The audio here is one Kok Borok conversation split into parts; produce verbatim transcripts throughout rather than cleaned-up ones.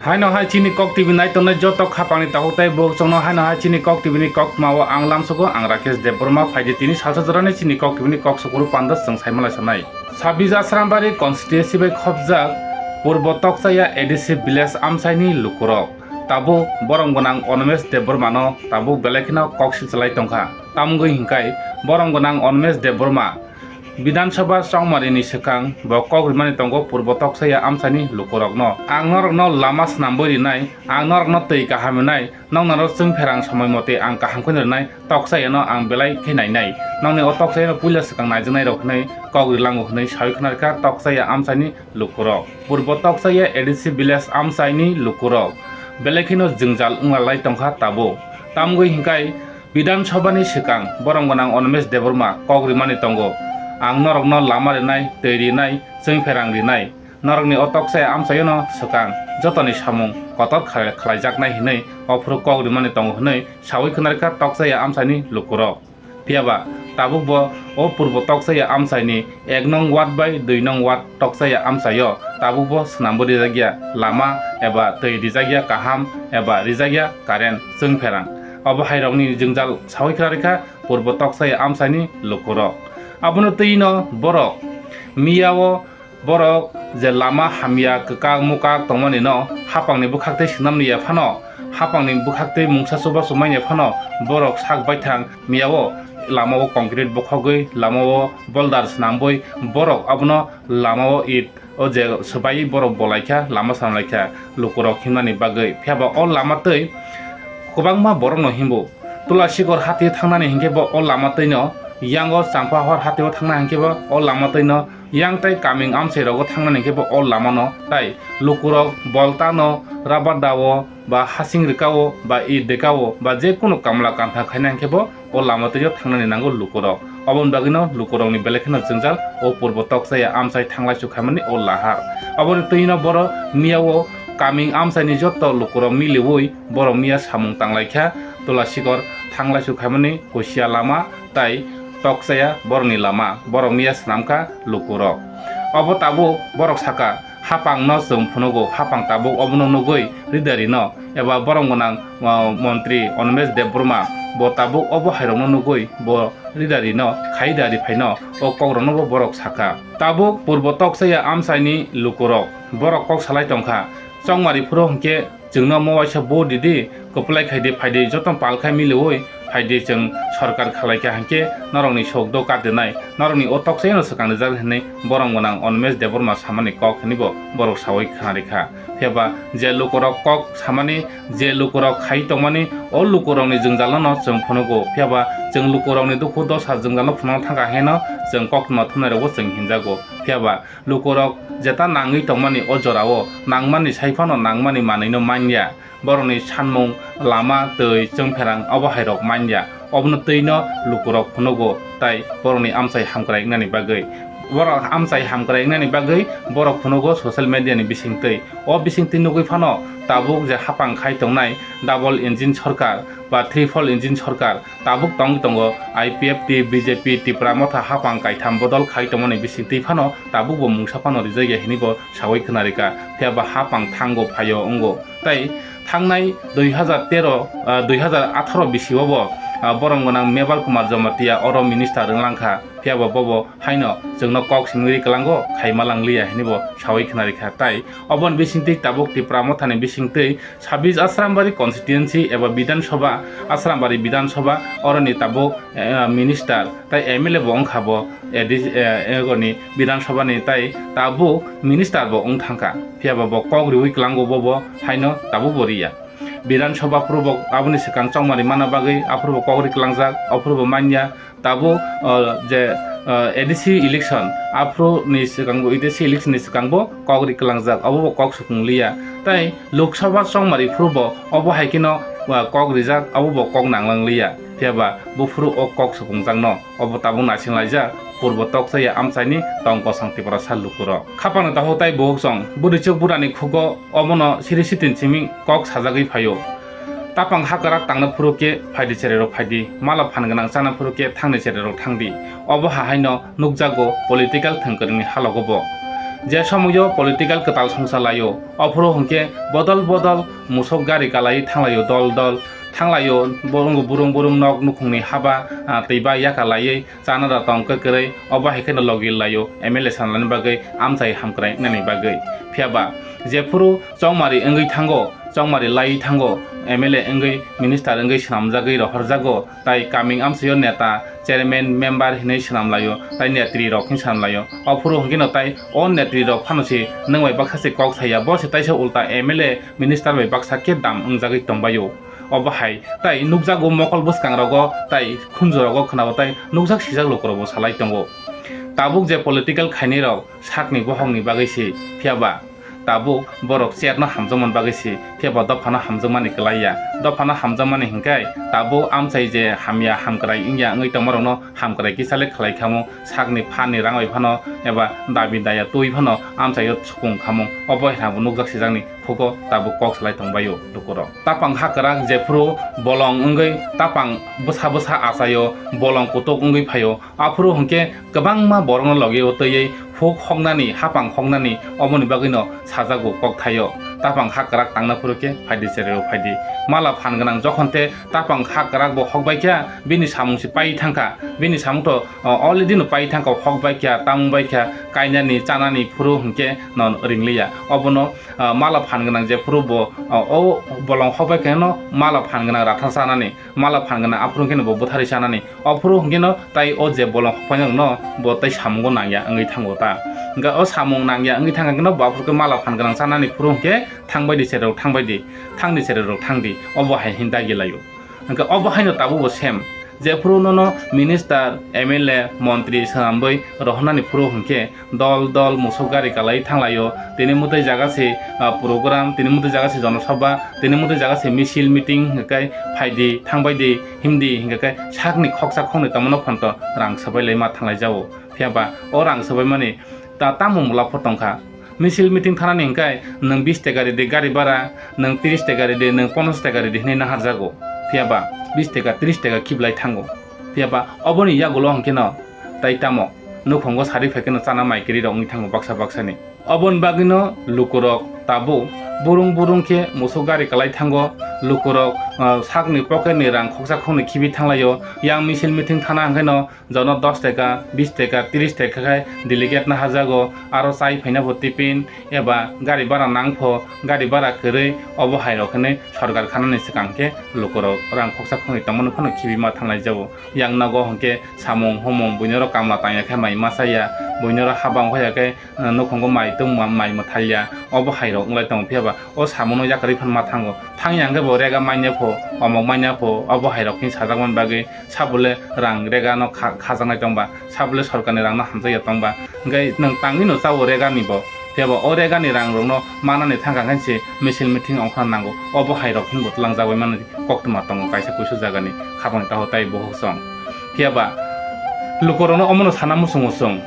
Haino hai chini Kok T V nai tongnai joto khapangni takhuk tei bukhuk chongno haino hai chini Kok T V ni koktma o ang lamsogo, ang Rakesh Debbarma. Phaidi tini salsa jorani chini Kok T V ni kok sukuru panda chwng saimalaisonai. Sabis Asrambari constituency bai khopjak Purbo Tokchaya A D C village amchaini lukurok tabuk borom gwnang Animesh Debbarmano tabuk belai kheno kok silchalai tongkha. Tamgwi hinkhai borom gwnang Animesh Debbarma Bidhan Sabha chongmarini swkang bo kok rimani tongo Purbo Tokchaya amchaini lukurokno. Ang norokno lama swnambwi rinai, ang norokno twi kaham rinai, noknaro chwngpherang somoi mote ang kaham kheno rinai, Tokchayano ang belai khe nainai. Nokni o Tokchayano puila swkang naijaknairok hwnwi kok rilango hwnwi sawi khwnarikha Tokchaya amchaini lukurok. Purbo Tokchaya A D C village amchaini lukurok belai kheno jwngjal wnglalai tongkha tabuk. Tamgwi hinkhai Bidhan Sabhani swkang borom gwnang Animesh Debbarma kok rimani tongo, "Ang norokno lama rinai, twi rinai, chwngpherang rinai. Norokni o Tokchaya amchaiono swkang jotoni samung kotor khlai-, khlaijaknai," hwnwi ophuru kok rimani tongo hwnwi sawi khwnarikha Tokchaya amchaini lukurok. Phiyaba tabukbo o Purbo Tokchaya amchaini ek nong ward bai dui nong ward Tokchaya amchaio tabukbo swnambo rijakya lama eba twi rijakya kaham eba rijakya current chwngpherang. Obo hairokni jwngjal sawi khwna rikha Purbo Tokchaya amchaini lukurok. Abono twino borok miyao borok je lama hamya kwkak mukak tongmani no hapangni bwkhak tei swnamni ya phano, hapangni bwkhak tei mungsa chubachu manya phano borok sak baithang miyao lamao concrete bokhogwi, lamao boulder swnambwi borok abono lamao it o je swbai borok bolaikha, lama swnamlaikha lukurok himnani bagwi. Phiyaba o lama twi kwbangma borokno himbo. Tulasikor hatio thangnani hinkhe bo o lama twino, yango Champahor hatio thangna hinkhe bo o lama twino, yang tei kaming amchai rogo thangnani hinkhe bo o lamano, tai lukurok boltano, rubber dao, ba hasing rwkao, ba it dekao, ba je kunu kamla kantha khaina hinkhe bo o lama twino thangnani nango lukurok. Oboni bagwino lukurokni belai kheno jwngjal o Purbo Tokchaya amchai thanglaisu khaimani o lahar. Oboni twino borok miyao kaming amchaini joto lukurok miliwi borok miya samung tanglaikha, Tulasikor thanglaisu khaimani Kusia lama tai Tokchaya borokni lama, borok miya swnamkha lukurok. Obo tabuk borok saka, hapangno chwng phunugo, hapang tabuk obono nugwi ridarino eba borom gwnang, ah, montri Animesh Debbarma bo tabuk obo hairokno nugwi bo ridarino khai dari phaino o kokrokno bo borok saka. Tabuk Purbo Tokchaya amchaini lukurok borok kok salai tongkha, chongmari phuru hinkhe chwngno mo waisa bo didi, kwplai khaidi, phaidi, joto pal khai miliwi phaidi, chwng sorkar khalaikha hinkhe norokni sokdo katinai, norokni o Tokchayano swkang rijak hinwi borom gwnang Animesh Debbarma samani kok hinwi bo borok sawi khna rikha. Phiyaba je lukurok kok samani, je lukurok khai tongmani, o lukurokni jwngjalono chwng phunugo. Phiyaba chwng lukurokni dukhu dosa jwngjalo phunukna thangkha heno chwng koktwma thumnairokbo chwng hinjago. Phiyaba lukurok jeta nangwi tongmani o jorao nangmani sai phano nangmani manwino manya. Borokni sanmung, lama, twi, chwngpherang obo hairok manya. Obono twino lukurok phunugo tai borokni amchai hamkrai wngnani bagwi. Borok amchai hamkrai wngnani bagwi borok phunugo social media ni bisingtwi. O bisingtwi nugwi phano tabuk je hapang khai tongnai double engine sorkar ba triple engine sorkar, tabuk tongwi tongo I P F T, B J P, Tipra Motha hapang kaitham bodol khai tongmani bisingtwi phano tabukbo mungsa phano rijak ya hinwi bo sawi khna rikha. Phiyaba hapang thango phaio wngo. Tai thangnai dui hazar tero, ah, dui hazar atharo bisio bo, ah, borom gwnang Mebar Kumar Jamatia oro minister wng langkha. Phiyaba bobo haino chwngno kok simi ri kwlango khaima langliya hinwi bo sawi khna rikha. Tai oboni bisingtwi tabuk Tipra Mothani bisingtwi Sabis Asrambari constituency eba Bidhan Sabha, Asrambari Bidhan Sabha, oroni tabuk, eh, minister tai M L A bo wngkha bo, A D C, eh, egoni Bidhan Sabha ni tai tabuk minister bo wng thangkha. Phiyaba bo kok riwi kwlango bobo haino tabuk bo riya. Bidhan Sabha phuru bo aboni swkang chongmari mana bagwi aphuru bo kok ri kwlangjak, aphuru bo manya. Tabuk, o, je, o, A D C election, aphuru ni swkang bo, A D C election ni swkang bo kok ri kwlangjak, obo bo kok supung liya. Tai Lok Sabha chongmari phuru bo obo hai kheno, o, kok rijak, obo bo kok nanglang liya. Phiyaba buphuru o kok supungjakno obo tabuk naising laijak Purbo Tokchaya amchaini tong kosong Tiprasa lukurok. Khapangni takhuk tai bukhuk chwng bwrwichwk burani khugo obono siri sitin simi kok sajagwi phaio. Tapang hakra tangna phuru khe phaidi chererok phaidi, mala phan gwnang chana phuru khe thangni chererok thangdi. Obo hahaino nukjago political thwngkwrwngni halogo bo. Je somoyo political kwtal songsa laio, ophuru hwnkhe bodol bodol musuk gari kalai thanglaio, dol dol thanglaio, bo-, burung burung nok nukhungni haba, ah, twi ba yaka laiwi chana da tong kwkrwi, obo hai kheno logi laio M L A sanani bagwi, amchai hamkrai wngnani bagwi. Phiya ba jephuru chongmari wngwi thango, chongmari laiwi thango, M L A wngwi, minister wngwi swnamjagwi rohorjago, tai kaming amchaio neta, chairman, member hinwi swnam laio, tai netri rok hinwi swnam laio. Ophuru hwnkhe no tai o netri rok phano se nwng bai baksa se kok saya, bo se taisa ulta M L A, minister bai baksa khe dam wngjagwi tongbaio. Obo hai tai nukjago mokol bwskang rogo tai khunju rogo khwnao tai nukjak sijak lukurokbo salai tongo. Tabuk je political khainai rok sakni bohokni bagwi se, phiya ba tabuk borok chair no hamjakmani bagwi se, phiya ba dophano hamjakmani kwlai ya. Dophano hamjakmani hinkhe tabuk amchai je hamya hamkrai wngya wngwi tongmarokno hamkrai kisa le khlai khamu, sakni phanni rang bai phano eba dabi daya twi phano amchaio sukung khamu, obo hai bo nukjak sijakni phugo tabuk kok salai tongbaio lukurok. Tapang ha kwrak jephuru bolong wngwi tapang bwsa bwsa achaio, bolong kutuk wngwi phaio, aphuru hwnkhe kwbangma borokno logi o twiwi huk hoknani, hapang hoknani, oboni bagwino sajago kok thaio. Tapang ha kwrak tangna phuru khe phaidi cherero phaidi. Mala phan gwnang jokhon te tapang ha kwrak bo hokbai kha, bini samung se pai thangkha, bini samung to, o, already no pai thangkha, hokbai kha, tamung bai kha, kainani, chanani phuru hwnkhe no ringliya. Obono, o, mala phan gwnang jephuru bo, o, o bolong hokbai khe no mala phan gwnang rathar chanani, mala phan gwnang aphuru hwnkhe no bo bwtharwi chanani. Ophuru hwnkhe no tai o je bolong hokpainai rokno bo tai samungo nangya wngwi thango ta. Hwnkhe o samung nangya wngwi thangkha hwnkhe no bo aphuru khe mala phan gwnang chanani phuru hwnkhe thangbai di chererok thangbai di, thangni chererok thang di, obo hai hin dagi laio. Hwnkhe obo haino tabukbo same. Jephuru nono minister, M L A, montri swnamwi rohornani phuru hwnkhe dol dol musuk gari kalai thanglaio. Tini mwtai jaga se, ah, program, tini mwtai jaga se jonosabha, tini mwtai jaga se misil meeting hwnkhe phaidi, thangbai di, himdi hwnkhe sakni khoksa khoknwi tongmano phano rang swbai lai ma thanglai jao. Phiya ba o rang swbaimani ta tamo mula pho tongkha. Misil meeting thanani hwnkhe nwng bis taka ridi gari bhara, nwng tris taka ridi, nwng ponchash taka ridi hwnwi naharjago. Phiya ba bis taka, tris taka khiblai thango. Phiya ba oboni yagulo hwnkhe no tai tamo nukhungo sari phai kheno chana mai kwrwi rok wngwi thango baksa baksani. Oboni bagwino lukurok tabuk burung burung khe musuk gari kalai thango, lukurok, ah, sakni pocket ni rang khoksa khoknwi khibi thanglaio, yang misil meeting thana hwnkhe no jono dos taka, bis taka, tris taka khai delegate naharjago, aro chai phaina bo tiffin eba gari bhara nang pho, gari bhara kwrwi obo hai rok hwnwi sorkar khanani swkang khe lukurok rang khoksa khoknwi tongmani phano khibi ma thanglai jago. Yang nogo hwnkhe samung humung buini oro kamla tangya khe mai ma chaya, buini oro habang hoya khe, eh, nukhungo mai tongma mai mwthalya, obo hai rok wng lai tongo. Phiya ba o samungo yakarwi phano ma thango, thangya hwnkhe bo rega manya pho, omok manya pho, obo hai rok hwnwi sajakmani bagwi sabole rang rega no kha-, khajaknai tongba, sabole sorkarni rang no hamjakya tongba, hwnkhe nwng tangwi no chao rega ni bo. Phiya ba o rega ni rang rok no manani thangkha khe se misil meeting ongkhorna nango, obo hai rok hinbo twlangjagwi mani koktwma tongo kaisa kuisu jagani khapang taho tai bohok song. Phiya ba lukurokno omono sana muchungo chwng.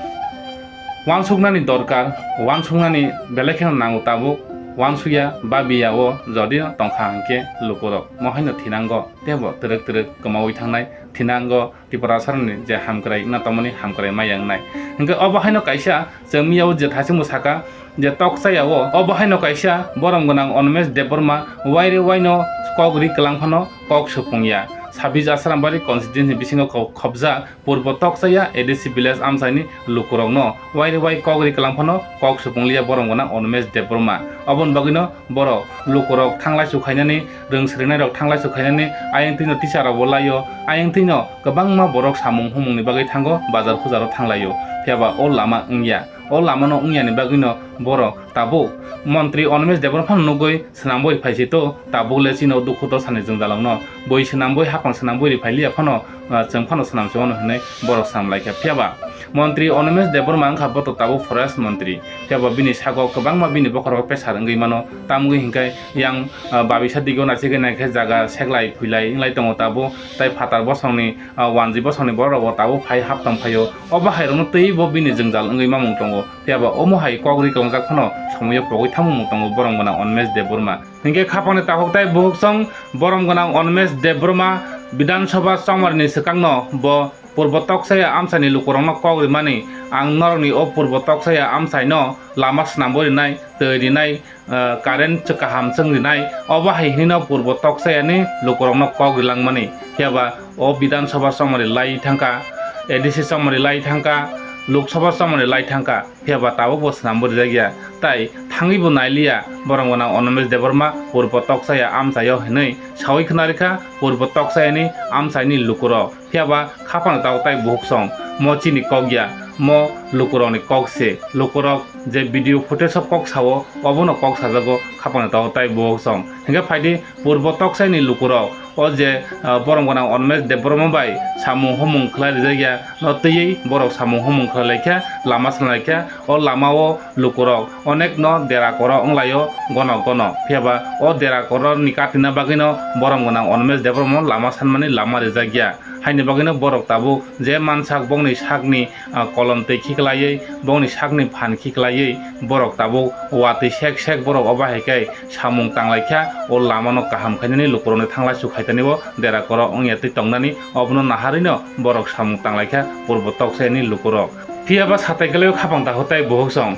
Uansuknani dorkar, uansuknani belai kheno nango tabuk, uansukya babiya o jodi tongkha hwnkhe lukurok mohaino thinango teibo twrwk twrwk kwmaui thangnai, thinango Tiprasarani je hamkrai wngna tongmani hamkrai maya wngnai. Hwnkhe obo haino kaisa chwng miyao je thaichungbo saka, je tok chaya o, obo haino kaisa borom gwnang Animesh Debbarma waire waino kok ri kwlang phano kok supung ya. Sabis Asrambari constituency bisingo kho-, khobjak purbo tok chaya A D C village amchaini lukurokno waire wai kok ri kwlang phano kok supung liya borom gwnang Animesh Debbarma. Oboni bagwino borok lukurok thanglai su khainani, rwng swrwngnairok thanglai su khainani, ayang twino teacher rokbo laio, ayang twino kwbangma borok samung humungni bagwi thango, bazar hujaro thanglaio. Phiya ba o lama wngya. O lamano wngyani bagwino borok tabuk montri Animesh Debbarma phano nugwi swnamwi phai si to, tabuk le chini o dukhu dosani jwngjal wngno. Bui swnamwi hapang swnamwi ri phai liya phano, ah, chwng phano swnam se mano hwnwi borok swnam lai kha. Phiya ba montri Animesh Debbarma wngkha bo to tabuk forest montri. Phiya ba bini sago kwbangma bini bokhorok pressure wngwi mano. Tamgwi hinkhe yang, ah, babisa digio naisingwi naikhe jaga seklai phuilai wnglai tongo tabuk, tei phatar bosongni, ah, wanjwi bosongni borok rokbo tabuk phai hap tong phaio. Obo hai rokno twibo bini jwngjal wngwi mamung tongo. Phiya ba omo hai kok ri kwlangjak phano somoio pogwi thamung tongo borom gwnang Animesh Debbarma. Hinkhe khapangni takhuk tei bukhuk song borom gwnang Animesh Debbarma Bidhan Sabha chongmarini swkangno bo Purbo Toksaya amchaini lukurokno kok rimani, ang norokni o Purbo Toksaya amchaino lama swnamwi rinai, twi rinai, ah, current kaham chwng rinai, obo hai hinwi no Purbo Toksayani lukurokno kok rilangmani. Phiya ba o Bidhan Sabha chongmani lai thangkha, A D C chongmani lai thangkha, Lok Sabha chongmani lai thangkha, phiya ba tabuk bo swnamwi rijak ya. Tai thangwi bo nailiya, borom gwnang Animesh Debbarma Purbo Toksaya amchaio hinwi sawi khna rikha Purbo Toksayani amchaini lukurok. Phiya ba khapang tao tai buhuk song, mo chini kok ya, mo lukurokni kok se. Lukurok je video footage o kok sao, obono kok sajago khapang tao tai buhuk song. Hinkhe phaidi Purbo Toksayani lukurok, o je, ah, borom gwnang Animesh Debbarma bai samung humung khlai rijak ya, no twiwi borok samung humung khlai laikha, lama sana laikha, o lamao lukurok onekno dera koro wnglaio gono gono. Phiya ba o dera koroni katina bagwino borom gwnang Animesh Debbarma lama sanmani lama rijak ya. Haini bagwino borok tabuk je mansak bongni sakni, ah, kolom twi khiklaiwi, bongni sakni phan khiklaiwi borok tabuk watwi sek sek borok obo hai khe samung tanglaikha, o lamano kaham khainani lukurokni thanglaisu khaitani o dera koro wngya twi tongnani, obono naharwino borok samung tanglaikha Purbo Toksayani lukurok. Phiya ba satai kwlaiwi khapang takhuk tai buhuk song.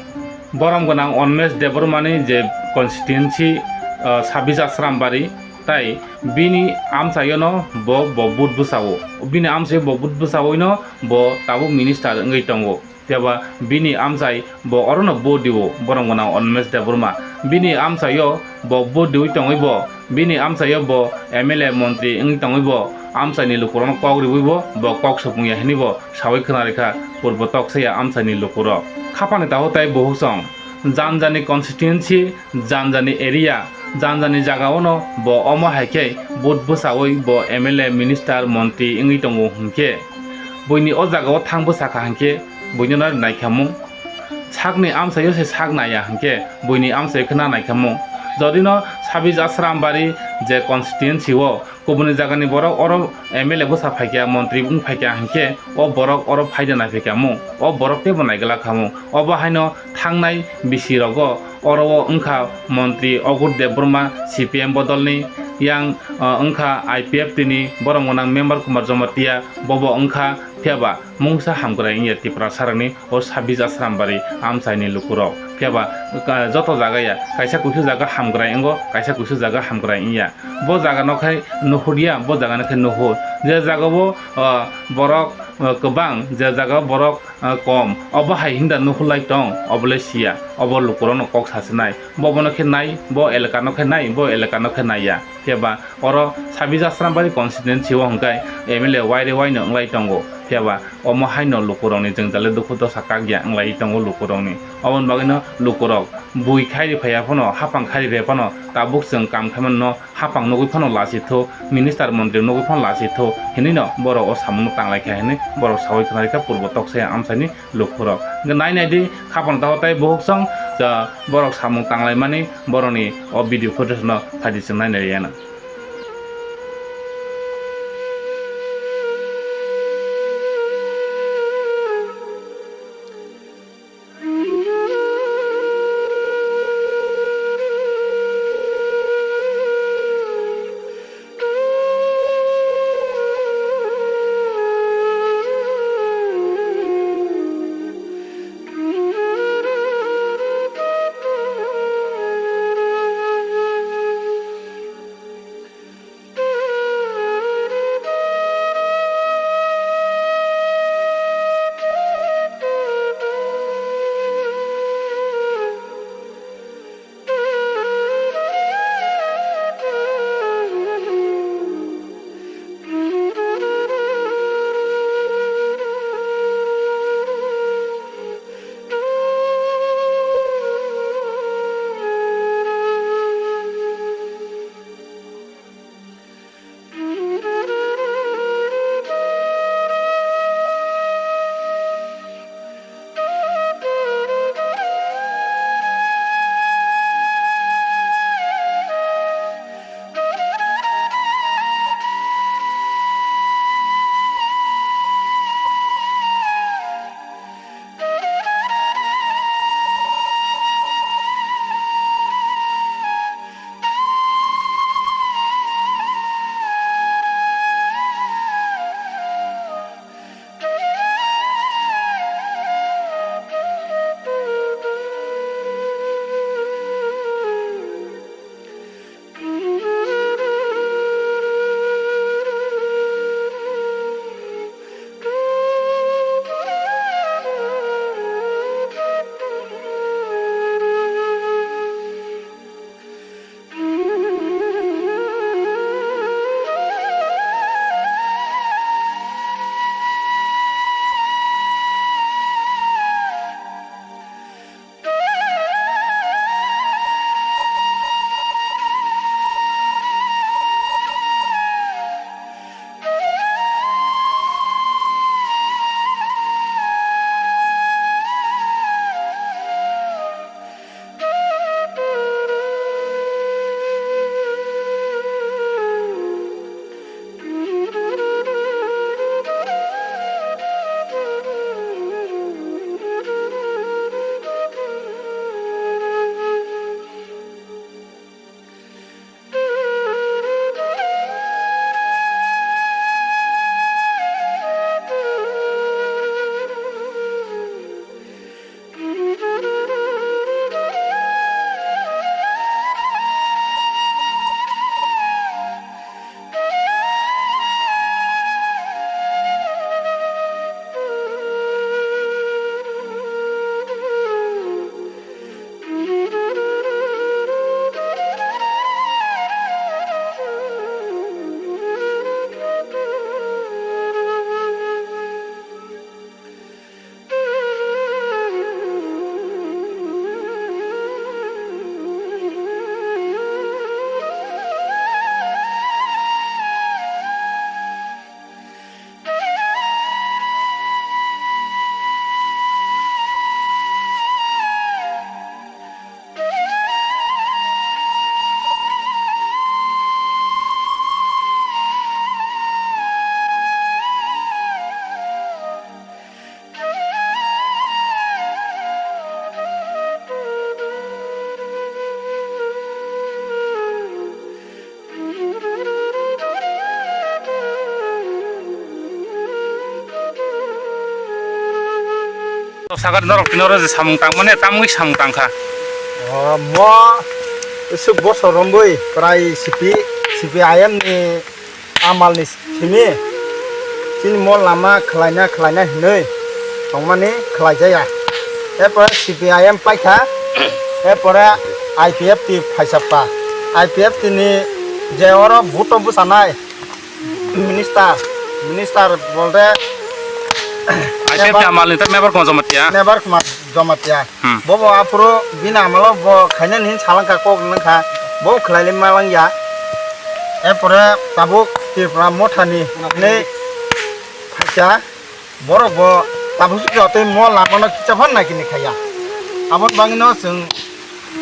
Borom gwnang Animesh Debbarmani je constituency, ah, Sabis Asrambari, tai bini amchaiono bo, bo vote bwsao. Bini amchaio bo vote bwsaoino bo tabuk minister wngwi tongo. Phiya ba bini amchai bo orono vote dio, borom gwnang Animesh Debbarma. Bini amchaio bo vote diwi tongwi bo, bini amchaio bo M L A montri wngwi tongwi bo, amchaini lukurokno kok riwi bo, bo kok supung ya hinwi bo sawi khna rikha Purbo Toksaya amchaini lukurok. Khapangni takhuk tai buhuk song, jani jani constituency, jani jani area, jani jani jagaono bo omo hai khe vote bwsawi bo M L A, minister, montri wngwi tongo hinkhe buini o jagao thang bwsakha hinkhe buino no naikhamung. Sakni amchaio se sak naiya hinkhe buini amchaio khe na naikhamung. Jodi no Sabis Asrambari je constituency o kubuni jagani borok oro M L A bwsa phaikha, montri wng phaikha hinkhe o borok oro phaida naiphaikha mung, o borok teibo naigwlak khamung. Obo haino thangnai bisi rogo oro o wngkha montri Agur Debbarma C P M bodolni, yang, ah, wngkha I P F T ni borom gwnang member Kumar Jamatia, bobo wngkha. Phiya ba mungsa hamkrai wngya Tiprasarokni o Sabis Asrambari amchaini lukurok. Phiya ba, ah, joto jaga ya, kaisa kuisu jaga hamkrai wngo, kaisa kuisu jaga hamkrai wngya. Bo jaga no khai nuhur ya, bo jaga no khai nuhur. Je jaga o, ah, borok, ah, kwbang, je jaga o borok, ah, kom, obo hai hinda nuhur lai tong, obo le siya, obo lukurok no kok sasinai. Bo bono khe nai, bo elaka no khe nai, bo elaka no khe nai ya. Phiya ba oro Sabis Asrambari constituency o hwnkhe M L A waire waino wng lai tongo. Phiya ba omo haino lukurokni jwngjal le dukhu dosa kak ya wng lai tongo lukurokni. Oboni bagwino lukurok bui khairi phaiya phano, hapang khairi phaiya phano tabuk chwng kam khaimano hapang nugwi phano lachitho, minister montri nugwi phano lachitho hinwi no borok o samung no tang lai kha hinwi borok sawi khna rikha Purbo Toksaya amchaini lukurok. Hwnkhe nai nai di khapang takhuk tai buhuk song, ja borok samung tang lai mani borokni o video footage no phaidi chwng nai nai riyana. Sakar norok tini oro je samung tangmani, tamungwi samung tangkha. O, mo isuk bosor romwi prai C P, C P I M ni amal ni simi chini mo lama khwlaina khwlaina hinwi tongmani khwlaijaya. Erpore C P I M paikha, erpore I P F T phaisapkha. I P F T ni je oro vote o bwchanai, Minister, minister bolde I P F ni member, amal ni ta member Kumar Jamatia. Member Kumar Jamatia. Hmm. Bobo aphuru bini amalo bo khainani hin salangkha, kok nangkha, bo khwlailai malangya. Erpore tabuk Tripura Motha ni hinwi phaikha. Borok bo tabuk jotoi mo lama no kisa phan naikini khaiya. Aboni bagwi no chwng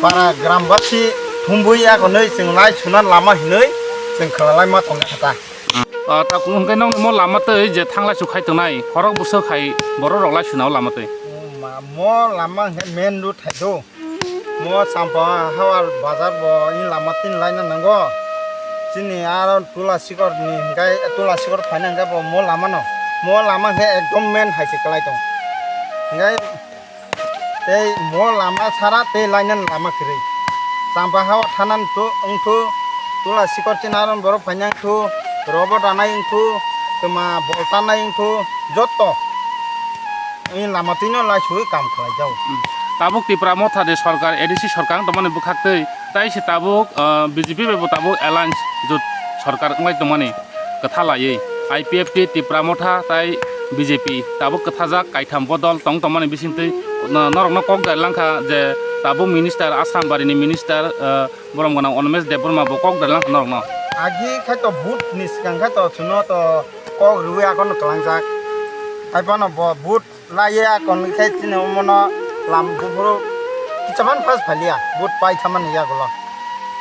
para gram basi thumbui yakonwi chwng lai suna lama hinwi chwng khwlalaima tongkha ta. Ah, ta hwnkhe nokni mo lama twi je thanglai su khai tongnai, khorok bwswk hai borok rok lai suna o lama twi. Ma-, mo lama hwnkhe main road hai do. Mo Champa Hawar bazar bo i lama tin laina nango. Chini aro Tula Sikor ni hwnkhe, Tula Sikor phaina hwnkhe bo mo lama no. Mo lama hwnkhe ekdom main hai se kwlai tong. Hwnkhe tei mo lama sara tei lainani lama kwrwi. Champa Hawar thanani to wngthu, Tula Sikor chini aron borok phaina wngthu, robo danai wngthu, twma boltanai wngthu, jotto. Wngwi lama twino laisugwi kam khlai jao. Hmm. Tabuk Tipra Motha de sorkar, A D C sorkar wng tongmani bwkhak twi, tai se tabuk, ah, B J P bai bo tabuk alliance jot sorkar wngwi tongmani kwtha laiwi. I P F T, Tipra Motha tai B J P tabuk kwthajak kaitham bodol tong tongmani bisingtwi no-, norokno kok dai langkha je tabuk minister, Assam barini minister, ah, borom gwnang Animesh Debbarma bo kok dai langkha norokno. Agi khai to vote ni swkang khai to chwngno to kok rwui akhorno twlangjak. Hai phano bo vote laiya kon khe chini omono lam buphuru kichaman pass phaliya, vote pai thamani yagulo.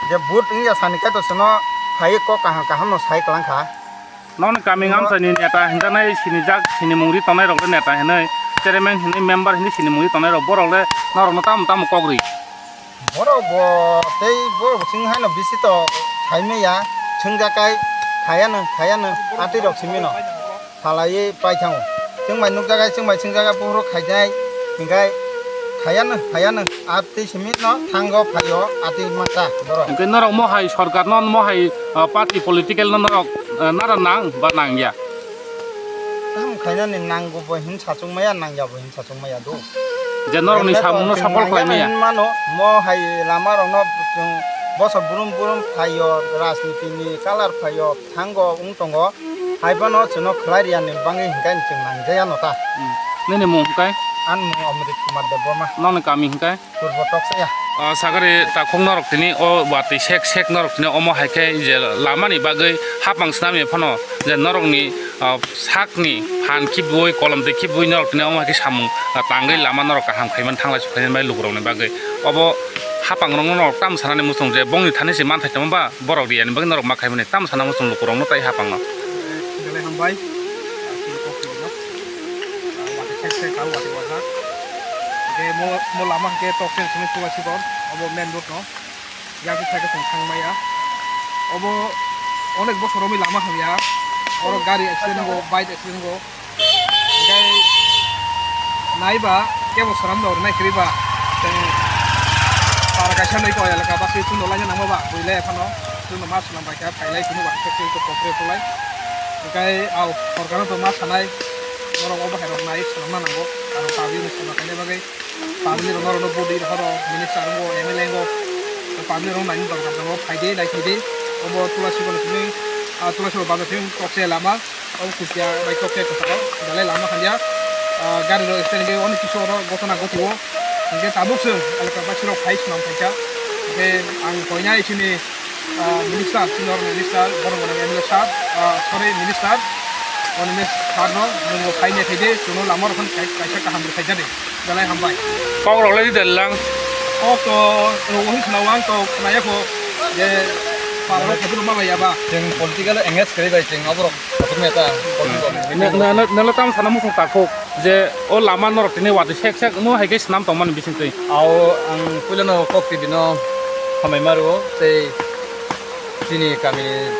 Je vote wngya sani khe to chwngno phaiwi kok kaham kaham no sai kwlangkha. Nokni kami ngamsani neta hinjaknai sinijak, sinimung ri tongnai rok le neta hinwi, chairman hinwi, member hinwi sinimung ri tongnai rok, borok le norokno tamo tamo kok ri? Borok bo tei borok chwng haino bisi to khai maya, chwngjakai khayano, khayano, atwi rok simi no salaiwi pai thango. Chwng bai nukjakai, chwng bai chwngjakai, buphuru khainai, hinkhe khayano, khayano, atwi simi no thango phaio, atwi masa borok. Hinkhe norok mohai sorkar no, mohai, ah, party political no norok, ah, nara nang ba nangya? Tamo khainani nanggo bo hin sachung maya, nangya bo hin sachung maya do. Je norokni samungno support khlai maya. Mano, mo hai lama rokno chwng bosor burum burum phaio, rajniti ni color phaio, thango wng tongo. Hai phano chwngno khlai riyani bagwi hinkhe chwng nangjaya no ta. Hmm. Nini mung hinkhe? Ani mung Amrit Kumar Debbarma. Nokni kami hinkhe? Purbo Toksaya. O sagari takhuk norok tini o watwi sek sek norok tini omo hai khe je lamani bagwi hapang swnamya phano je norokni, o, sakni phan khibui kolom twi khibui norok tini omo hai khe samung, o, tangwi lama norok kaham khaimani thanglai sukhaimani bai lukurokni bagwi. Obo hapang rokno norok tamo sanani muchung je bongni thani se manthai tongma ba borok riyani bagwi norok ma khaimani tamo sana muchung lukurokno tei hapangno. Belai hambai. Watwi sek sek kha watwi wahak. Hingke mo, mo lama hingke toksen sini Tulasikor, obo main road no. Yang side o chwng thang maya. Obo onek bosor romwi lama hamya. Oro gari accident go, bike accident go. Hingke naiba kebo swnam no rinai kwrwi ba. Chwng para kaisa nai ko elaka basi chwngno laina nangma ba, bui lai phano chwngno ma swnam bai kha, phailai phunu ba khe chwng to kokre pholai. Hingke au sorkar no to ma sanai, norok obo hai rok nai swnamna nango, aro public ni swnam khaina bagwi. Public rok norok no budi rohoro, minister wngo, M L A wngo, public rok naini dorkar tongo, phaidi, naithaidi. Obo Tulasikor ni simi, ah, Tulasikor bazar simi kokse lama, obo kuchia bai kokse kwcharo, belai lama hamya. Ah, gari rok accident wngwi onek kisu oro gotona gotio. Hingke tabuk chwng elaka basirok phai swnam phaikha. Hingke ang koinai chini, ah, minister, senior minister, borok gwnang M L A sir, ah, sorry, minister, Animesh sir no nwng bo phai naithaidi, chwngno lama rok phano kai-, kaisa kaham rwkhaijak di. Belai hambai. Kok rok lai di lang. Kok to rw hin khna wang to khna yakho je para rok khabu ma bai aba. Chwng political engage kwrwi bai chwng oborok khabu meta. Na, na, na, nalo tam sana musung takhuk je o lama norok tini watwi sek sek mo hai khe swnam tongmani bisingtwi. Ao ang puilano kok twi bino hambai ma rwo tei chini kamini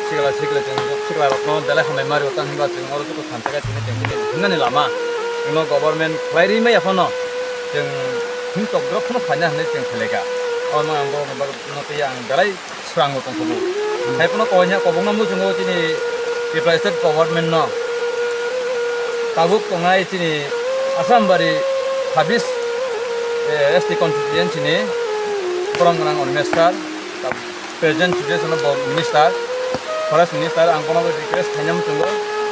sikla sikla chwng sikla rokno belai hambai ma rwo tang hinba chwng oro joto thansa khe tini chwng tini himnani lama. Chwngno government khlai ri maya phano chwng himtok drop phano khlaina hinwi chwng khlaikha. Omo ang bo no twi ang belai swrango tongkhubu. Hai phano koi nya kobokno muchungo chini Tripura state government no tabuk tongnai chini Assam bari habis, eh, S T constituency ni borom gwnang Animesh sir, present situation bo minister, forest minister, ang bono request khaina muchungo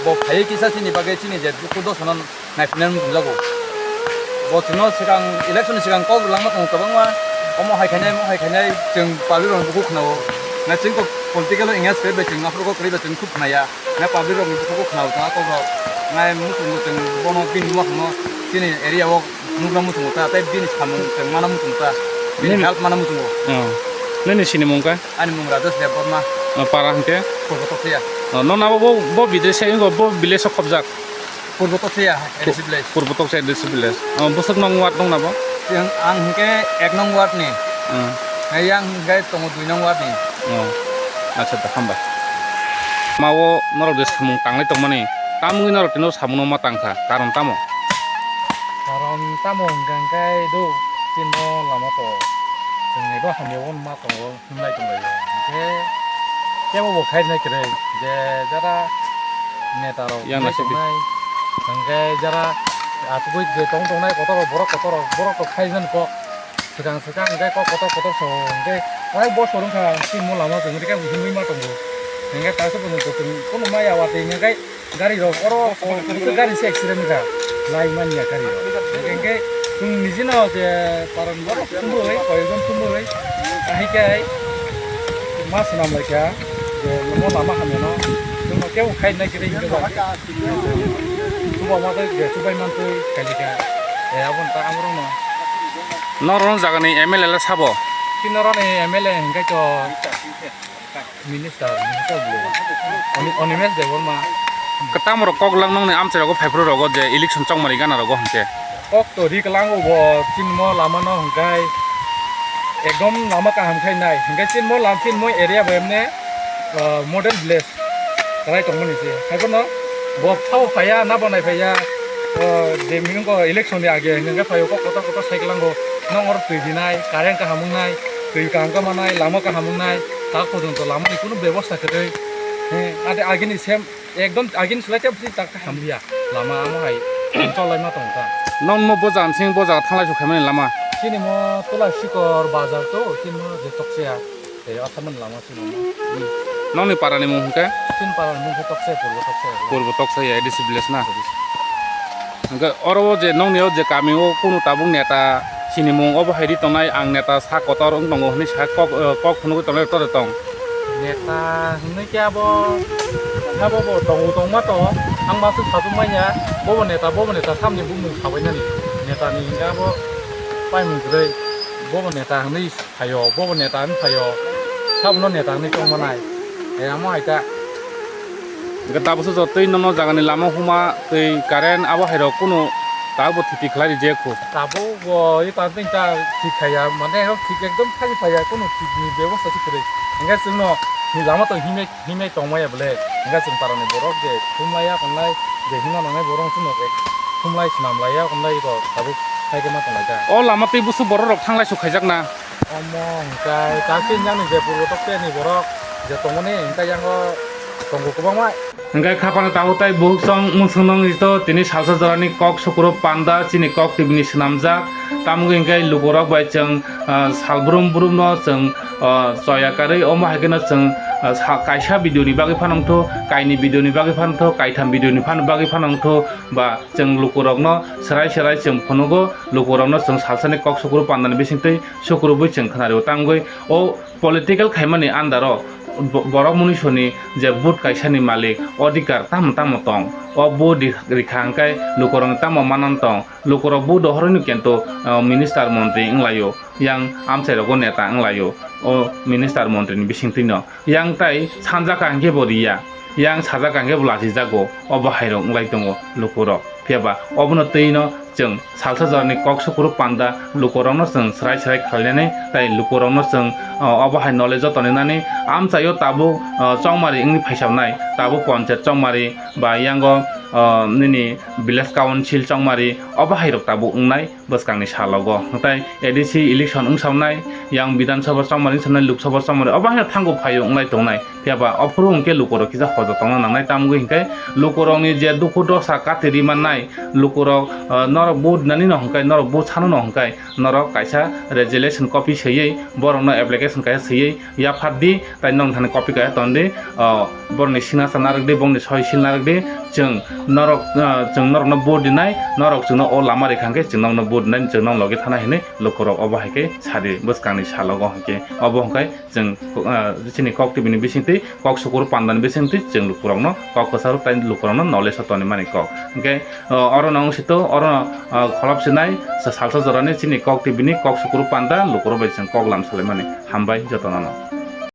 bo phaiwi kisa chini bagwi chini je dukhu dosono naiphinai wng tongjago. Bo chwngno swkang election ni swkang kok rwlangma tongo kwbangma, omo hai khainai, omo hai khainai, chwng public rokni bukhuk khwnao. Na chwng kok political o engage khe bai chwng aphuru kok kwrwi bai chwng khub khnaya. Na public rokni bukhuk khwnao tong kok rok. Na muchung muchung bono bini ma khno chini area o nukna muchung ta, tei bini samung chwng mana muchung ta, bini help mana muchungo. Oh. Nini sini mung kha? Ani mung Rajesh Debbarma. Oh, para hwnkhe? Purbo Toksia. Oh, nona bo, bo, bo bidre se, bo village o khobjak? Purbo Toksia, A D C village. Purbo Toksia A D C village. Oh, bwswk nong ward nong nabo? Yang ang hwnkhe ek nong ward ni. Hmm. Yang hwnkhe tongo dui nong ward ni. Oh. Acha, da, hambai. Mao norok de samung tanglai tongmani. Tamungni norok tino samungno ma tangkha. Karon tamo? Karon tamo hwnkhe hwnkhe do chino lama to. Chwngni do hamya won ma tongo. Hwnlai tonglaio. Hwnkhe kebo bo khairnai kwrwi je jara neta rok yang hwnlai nasik di. Tongnai, hwnkhe jara achugwi je tong tongnai kotor rok, borok kotor rok, borok rok khairnani kok swkang swkang hwnkhe kok kotor kotor song hwnkhe onek bosor wngkha chini lama chwng rikha hwnwi ma tongo. Hwnkhe kaisa bwswk chwng kunu maya watwi hwnkhe gari rok oro gari se accident wngkha, lai manya gari rok. Hwnkhe chwng nijino je paran borok thumwi, koyekjon thumwi, ahai khe ma swnam lai kha je omo lama hamyano chwngno kebo khai nai kwrwi hwnkhe ba. Chuba ma tei je chubai mantwi khai lai kha. E, aboni ta amorokno. Norokno jagani M L A le sabo? Chini norokni M L A hwnkhe to. Minister, minister bwlwi. Oni-, Onimesh Debbarma. Kwtamrok kok lang nongni amchai rogo phaiphru rogo je election chongmani gana rogo hwnkhe. Kok to ri kwlango bo chini mo lama no hwnkhe ekdom lama kaham khai nai. Hwnkhe chini mo lam chini mo area bo emne, ah, model village kwlai tongmani se. Haiphano bo phao phaiya, na bo nai phaiya, ah, je minung ko election ni age hwnkhe phaio kok kotor kotor sai kwlango. Nong oro twi rinai, current kaham wngnai, twi kaham khe manai, lama kaham wngnai. Tak porjonto lamani kunu bebosta kwrwi. He, ade agini sem, ekdom agini slai tei bisi tak khe hamliya. Lama amo hai cholai ma tong kha. Nong mo bo jaga sing bo jaga thanglai su khaimani lama. Chini mo Tulai Sikor bazar to, chini mo je Tokseya. Tei o thamani lama chini mo. Nongni parani mung hwnkhe? Chini parani mung khe Tokseya, Purbo Tokseya. Purbo Tokseya, A D C village na? A D C. Hwnkhe oro o je nongni o je kami o kunu tabuk neta sinimung obo hai ri tongnai, ang neta sa kotor wng tongo hwnwi sa kok, eh, kok phunugwi tongnai tore tong. Neta hwnwi khe abo, abo bo tongo tongma to, ang masuk sajwk manya, bobo neta, bobo neta samni bumung sabainani. Netani hwnkhe abo paimung kwrwi, bobo neta hwnwi phaio, bobo neta wng phaio, sabono neta wngwi tongmanai. E, amo hai ta. Hwnkhe tabukhe jotoi nono jagani lama huma tei current abo hai rok kunu tabukbo thiti khlai rijak kho. Tabukbo i panteng ta thik khaiya, mane thik ekdom thani phaiya, kunu thikni bebosta se kwrwi. Hwnkhe chwngno ni lama tong himai, himai tongmaya bwle. Hwnkhe chwng parani borok je thumlaiya tongnai, je himna nangnai borok chwngno thumlai swnamlaiya tongnai, iko tabuk hai khe ma tonglai ta. O lama tei busu borok rok thanglai su khaijak na. Omo hwnkhe kaisa yang ni je Purbo Tokte ni borok je tongmani hwnkhe yango tongo kwbangma. Hwnkhe khapano tabuk tai buhuk song munsung nong rito tini salsa jorani kok sukuro panda chini kok tibini swnamjak. Tamogwi hwnkhe lukurok bai chwng, ah, sal brum brum no chwng, ah, choya karwi omo hai kheno chwng, ah, sa-, kaisa video ni bagwi phano wngthu, kaini video ni bagwi phano wngthu, kaitham video ni phano bagwi phano wngthu ba chwng lukurokno serai serai chwng phunugo, lukurokno chwng salsani kok sukuro pandani bisingtwi sukurubui chwng khwnarwo. Tamgwi o political khaimani andaro bo-, borok munisoni je vote kaisani malik odhikar tamo tamo tong, o vote ri-, rikha hwnkhe lukurokni tamo manang tong, lukurok vote rohorwino kento, o, minister montri wnglaio, yang amchairogo neta wnglaio, o minister montrini bisingtwino. Yang tai sanjaka hwnkhe bo riya, yang sajaka hwnkhe bo lachijago, obo hairok wngbai tongo lukurok. Phiya ba obono twi no chwng salsa jorani kok sukuru panda lukurokno chwng srai srai khlainani tei lukurokno chwng, o, obo hai knowledge o tongwi nani. Amchaio tabuk, o, chongmari wngwi phaisabnai, tabuk ponchayat chongmari ba yango, o, nini village council chongmari obo hai rok tabuk wngnai bwskangni salogo. Tei A D C election wngsabnai, yang Bidhan Sabha chongmari wngsabnai, Lok Sabha chongmari obo hai thango phaio wnglai tongnai. Phiya ba ophuru hwnkhe lukurok kisa hojo tongna nangnai, tamgwi hinkhe lukurokni je dukhu dosa kati ri mannai, lukurok, ah, norok vote nani no hwnkhe, norok vote sano no hwnkhe, norok kaisa resolution copy swiwi, borokno application kaisa swiwi yaphardi, tei nong thani copy kaisa tondi, ah, borokni signature narwkdi, borokni soi seal narwkdi, chwng norok, ah, chwng norokno vote rinai, norok chwngno o lama rikha hwnkhe chwng nokno vote rinai, chwng nok logi thana hinwi lukurok obo hai khe sadi bwskangni salogo hwnkhe. Obo hwnkhe chwng, ah, chini Kok T V ni bisingtwi, kok sukuru pandani bisingtwi chwng lukurokno kok kwcharo tei lukurokno knowledge o tonwi mani kok. Hwnkhe, ah, oro nang sito, oro, ah, kholop sinai sa salsa jorani chini Kok T V ni kok sukuru panda lukurok bai chwng kok lam salaimani. Hambai jotono no.